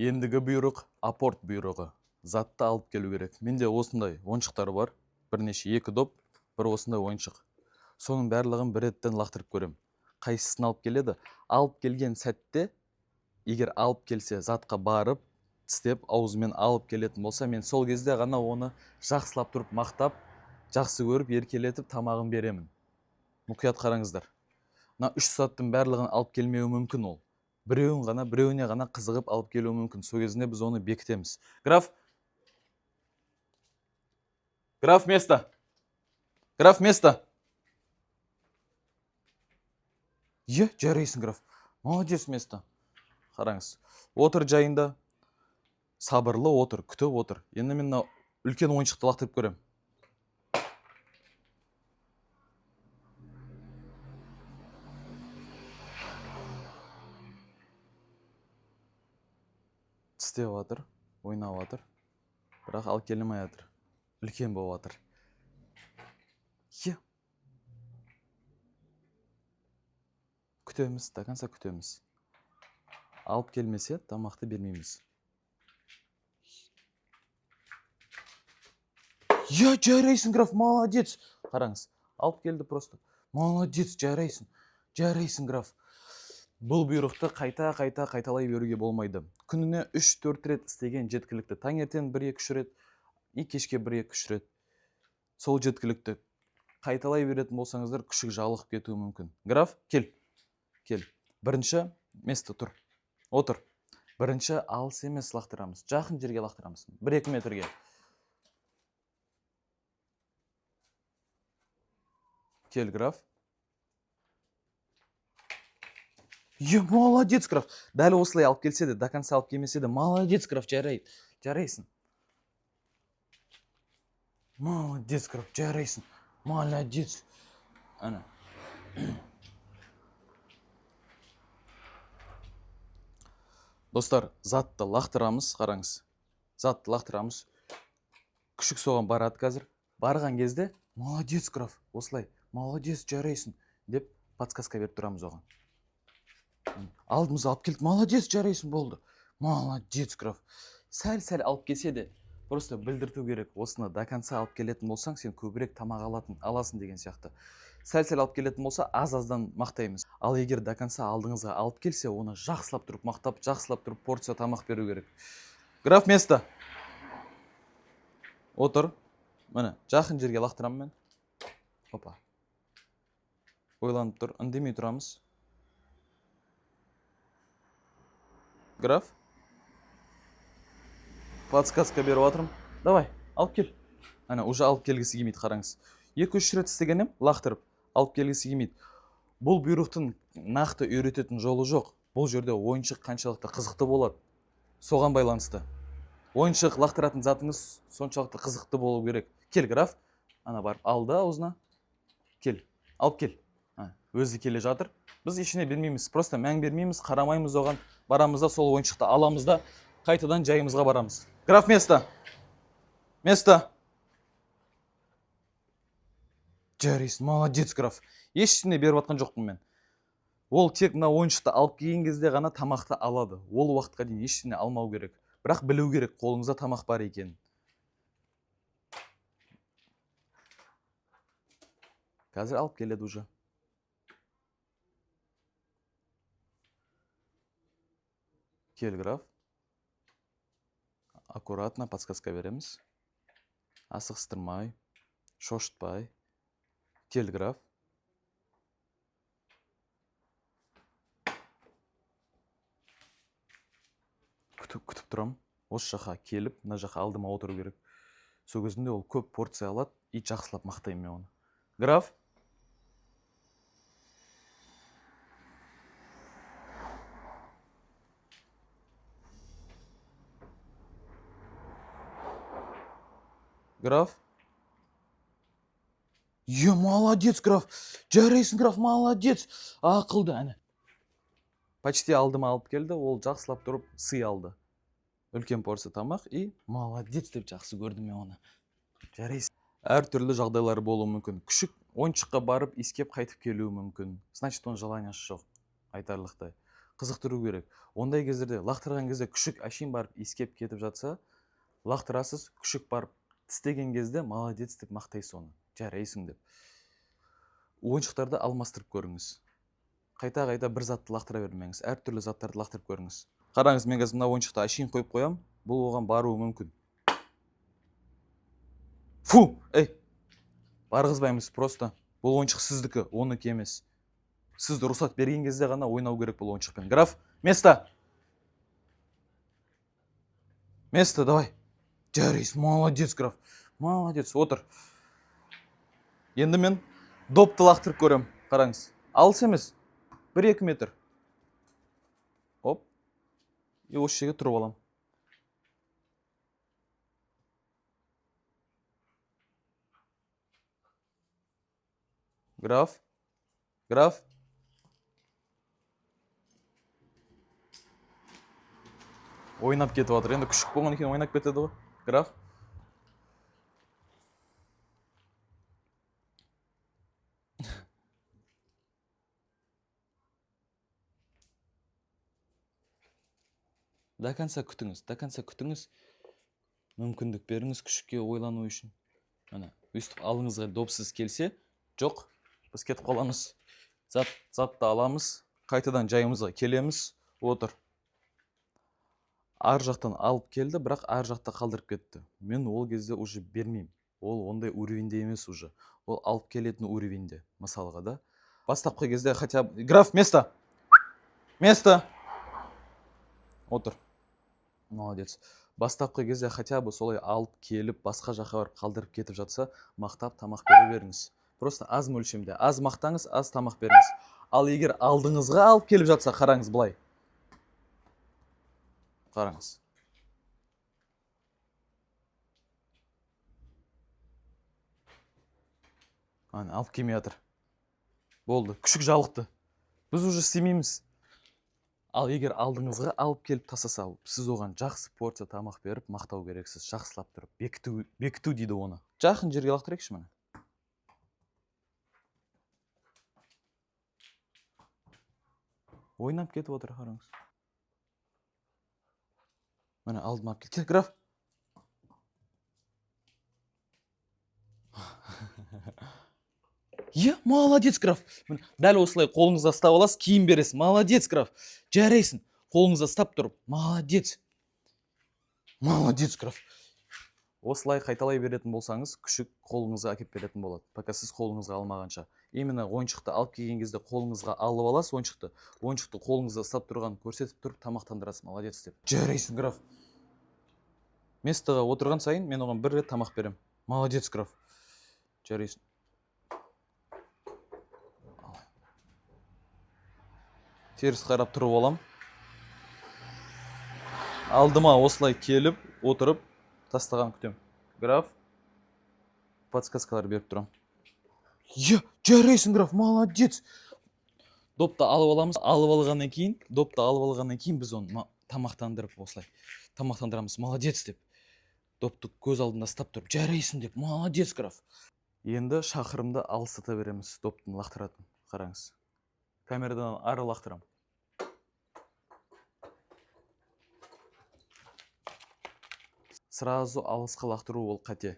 Ендігі бұйрық апорт бұйрығы. Затты алып келу керек. Менде осындай ойыншықтар бар. Бірнеше, екі доп, бір осындай ойыншық. Соның барлығын бір реттен лақтырып көрем. Қайсысын алып келеді? Алып келген сәтте, егер алып келсе, затқа барып, тістеп, аузымен алып келетін болса, мен сол кезде ғана оны жақсылап тұрып мақтап, жақсы көріп, еркелетіп тамағын беремін. Мұқият қараңыздар. Мына үш заттың барлығын алып келмеуі мүмкін ол. Біреуін ғана, біреуіне ғана қызығып алып келуі мүмкін. Сол кезінде біз оны бекітеміз. Граф! Граф, место! Граф, место! Е, жарайсың, граф. Молодец, место. Қараңыз. Отыр жайында. Сабырлы отыр, күтіп отыр. Енді мен мына үлкен ойыншықты лақтырып көрем. Тістеп жатыр, ойнап жатыр. Бірақ алып келе алмай жатыр. Үлкен болып жатыр. Е. Күтеміз, до конца күтеміз. Алып келмесе, тамақты бермейміз. Е, жарайсың, граф, молодец. Қараңыз, алып келді просто. Молодец, жарайсың. Жарайсың, граф. Бұл бұйрықты қайта-қайта қайталай беруге болмайды. Күніне 3-4 рет істеген жеткілікті. Таңертең 1-2-3 рет, и кешке 1-2-3 рет. Сол жеткілікті. Қайталай беретін болсаңыздар, күшік жалығып кетуі мүмкін. Граф, кел. Кел. Бірінші место тұр. Отыр. Бірінші алыс емес лақтырамыз. Жақын жерге лақтырамыз. 1-2 метрге. Кел, граф. Е, молодец, граф. Дәл осылай алып келсе де, до конца алып келмесе де, молодец, граф, жарайды. Жарайсың. Молодец, граф, жарайсың. Молодец. Ана. Достар, затты лақтырамыз, қараңыз. Затты лақтырамыз. Күшік соған барады қазір. Барған кезде, молодец, граф, осылай, молодец, жарайсың деп подсказка беріп тұрамыз оған. Алдымызға алып келді, молодец, жарайсың, болды. Молодец, граф. Сәл-сәл алып келсе де, просто білдірту керек. Осыны до конца алып келетін болсаң, сен көбірек тамақ аласың деген сияқты. Сәл-сәл алып келетін болса, аз-аздан мақтаймыз. Ал егер до конца алдыңызға алып келсе, оны жақсылап тұрып мақтап, жақсылап тұрып порция тамақ беру керек. Граф, место. Отыр. Міне, жақын жерге лақтырамын мен. Опа. Ойланып тұр, үндемей тұрамыз. Граф. Подсказка беріп жатырмын. Давай, алып кел. Ана, уже алып келгісі келмейді, қараңыз. 2-3 рет істеген едім, лақтырып, алып келгісі келмейді. Бұл бұйрықтың нақты үйрететін жолы жоқ. Бұл жерде ойыншық қаншалықты қызықты болады, соған байланысты. Ойыншық лақтыратын затыңыз соншалықты қызықты болу керек. Кел, граф. Ана барып алды аузына. Кел, алып кел. Өзі келе жатыр. Біз ештеңе бермейміз, просто мән бермейміз, қарамаймыз оған. Барамыз да сол ойыншықты аламыз да қайтадан жайымызға барамыз. Граф, место. Место. Жарайсың, молодец, граф. Ештеңе беріп жатқан жоқпын мен. Ол тек мына ойыншықты алып келген кезде ғана тамақты алады. Ол уақытқа дейін ештеңе алмау керек. Бірақ білу керек, қолыңызда тамақ бар екенін. Қазір алып келеді уже. Кел, граф. Аккуратно подсказка береміз. Асығыстырмай, шошытпай. Кел, граф. Күтіп тұрам. Осы жаққа келіп, мына жаққа алдыма отыру керек. Сол кезінде ол көп порция алады и жақсылап мақтаймын мен оны. Граф. Граф. Е, молодец, граф. Жарайсың, граф, молодец. Ақылды, әне. Почти алдыма алып келді, ол жақсылап тұрып сый алды. Үлкен порция тамақ и молодец деп жақсы көрдім мен оны. Жарайсың. Әртүрлі жағдайлар болуы мүмкін. Күшік ойыншыққа барып иіскеп қайтып келуі мүмкін. Значит, оның желаниясы жоқ айтарлықтай. Қызықтыру керек. Ондай кездерде лақтырған кезде күшік әшейін барып иіскеп кетіп жатса, лақтырасыз, күшік барып тістеген кезде молодец деп мақтайсыз оны, жарайсың деп. Ойыншықтарды алмастырып көріңіз. Қайта-қайта бір затты лақтыра бермеңіз, әртүрлі заттарды лақтырып көріңіз. Қараңыз, мен қазір мына ойыншықты әшейін қойып қоямын, бұл оған баруы мүмкін. Фу, ей, барғызбаймыз просто. Бұл ойыншық сіздікі, оныкі емес. Сіз рұқсат берген кезде ғана ойнау керек бұл ойыншықпен. Граф, место! Место, давай. Жарайсың, молодец, граф. Молодец, отыр. Енді мен допты лақтырып көрем. Қараңыз, алыс емес, 1-2 метр. Оп. И осы жерге тұрып алам. Граф, граф. Ойнап кетіп жатыр. Енді күшік болғаннан кейін ойнап кетеді ғой. Граф. До конца күтіңіз, до конца күтіңіз. Мүмкіндік беріңіз күшікке ойлану үшін. Міне, өйстіп алдыңызға допсыз келсе, жоқ, біз кетіп қаламыз. Затты аламыз, қайтадан жайымызға келеміз, отыр. Ар жақтан алып келді, бірақ ар жақта қалдырып кетті. Мен ол кезде уже бермеймін. Ол ондай уровеньде емес уже. Ол алып келетін уровеньде, мысалға да. Бастапқы кезде хотя бы... Граф, место! Место! Отыр. Молодец. Бастапқы кезде хотя бы солай алып келіп, басқа жаққа барып қалдырып кетіп жатса, мақтап тамақ бере беріңіз. Просто аз мөлшемде, аз мақтаңыз, аз тамақ беріңіз. Ал егер алдыңызға алып келіп жатса, қараңыз былай. Қараңыз. Ана, алып келмей жатыр. Болды, күшік жалықты. Біз уже істемейміз. Ал егер алдыңызға алып келіп тастаса, сіз оған жақсы порция тамақ беріп, мақтау керексіз, жақсылап тұрып, бекіту дейді оны. Жақын жерге лақтырайықшы міне. Ойнап кетіп отыр, қараңыз. Міне, алдыма алып кел. Кел, граф. Е, молодец, граф. Міне, дәл осылай қолыңызға ұстап аласыз, киім бересіз. Молодец, граф. Жарайсың. Қолыңызға ұстап тұрып, молодец. Молодец, граф. Осылай қайталай беретін болсаңыз, күшік қолыңызға әкеп беретін болады. Пока сіз қолыңызға алмағанша. Именно ойыншықты алып келген кезде қолыңызға алып аласыз ойыншықты. Ойыншықты қолыңызда ұстап тұрғанын көрсетіп тұрып тамақтандырасыз. Молодец деп. Жарайсың, граф. Местоға отырған сайын мен оған бір рет тамақ беремін. Молодец, граф. Жарайсың. Теріс қарап тұрып алам. Алдыма осылай келіп, отырып, тастаған күтем. Граф, подсказкалар беріп тұрам. Е, жарайсың, граф, молодец. Допты алып аламыз. Алып алғаннан кейін, допты алып алғаннан кейін біз оны тамақтандырып осылай тамақтандырамыз. Молодец деп. Допты көз алдында ұстап тұрып, жарайсың деп, молодец, граф. Енді шақырымды алыстата береміз, доптың лақтыратын. Қараңыз. Камерадан ары лақтырам. Сразу алысқа лақтыру ол қате.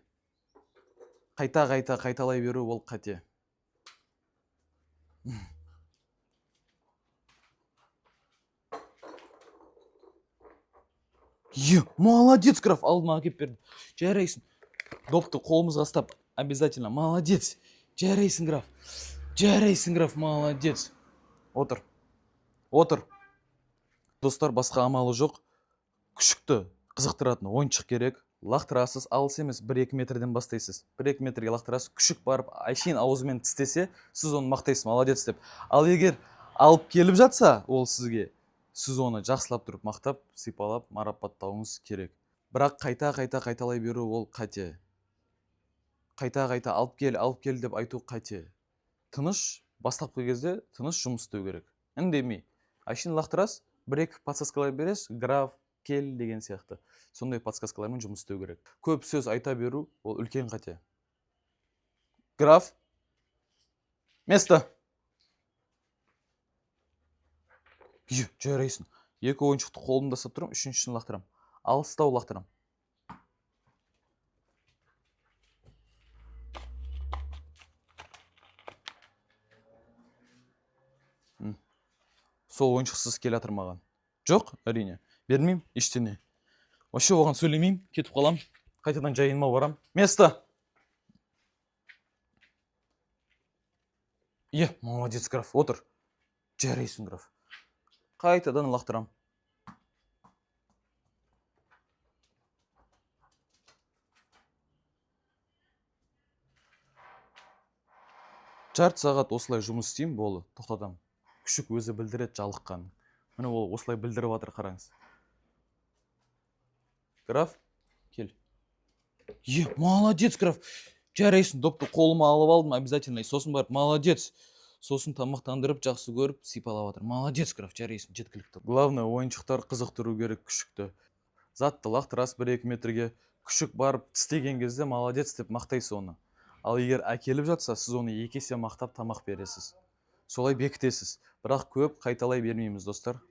Қайта-қайта қайталай беру ол қате. Е, молодец, граф, алдыма әкеп берді. Жарайсың. Допты қолымызға ұстап, обязательно. Молодец. Жарайсың, граф. Жарайсың, граф, молодец. Отыр. Отыр. Достар, басқа амалы жоқ. Күшікті қызықтыратын ойыншық керек. Лақтырасыз, алыс емес, 1-2 метрден бастайсыз. 1-2 метрге лақтырасыз, күшік барып әшейін аузымен тістесе, сіз оны мақтайсыз, молодец деп. Ал егер алып келіп жатса, ол сізге, сіз оны жақсылап тұрып мақтап, сипалап, марапаттауыңыз керек. Бірақ қайта-қайта қайталай беру ол қате. Қайта-қайта алып кел, алып кел деп айту қате. Тыныш, бастапқы кезде тыныш жұмыс істеу керек. Үндемей. Әшейін лақтырасыз, 1-2 подсказкалар бересіз, граф, кел деген сияқты. Сондай подсказкалармен жұмыс істеу керек. Көп сөз айта беру ол үлкен қате. Граф, место. Е, жарайсың. Екі ойыншықты қолымда ұстап тұрмын, үшіншісін лақтырамын. Алыстау лақтырамын. Сол ойыншықсыз келе жатыр маған. Жоқ, әрине. Бермеймін ештеңе. Вообще оған сөйлемеймін, кетіп қаламын. Қайтадан жайыма барамын. Место! Е, молодец, граф, отыр. Жарайсың, граф. Қайтадан лақтырамын. Жарты сағат осылай жұмыс істеймін, болды, тоқтатамын. Күшік өзі білдіреді жалыққанын. Міне ол осылай білдіріп жатыр, қараңыз. Граф, кел. Е, молодец, граф. Жарайсың, допты қолыма алып алдым обязательно. Сосын барып, молодец. Сосын тамақтандырып, жақсы көріп, сипалап жатыр. Молодец, граф, жарайсың, жеткілікті. Главное, ойыншықтар қызықтыру керек күшікті. Затты лақтырасыз 1-2 метрге. Күшік барып тістеген кезде молодец деп мақтайсыз оны. Ал егер әкеліп жатса, сіз оны екі есе мақтап тамақ бересіз. Солай бекітесіз. Бірақ көп қайталай бермейміз, достар.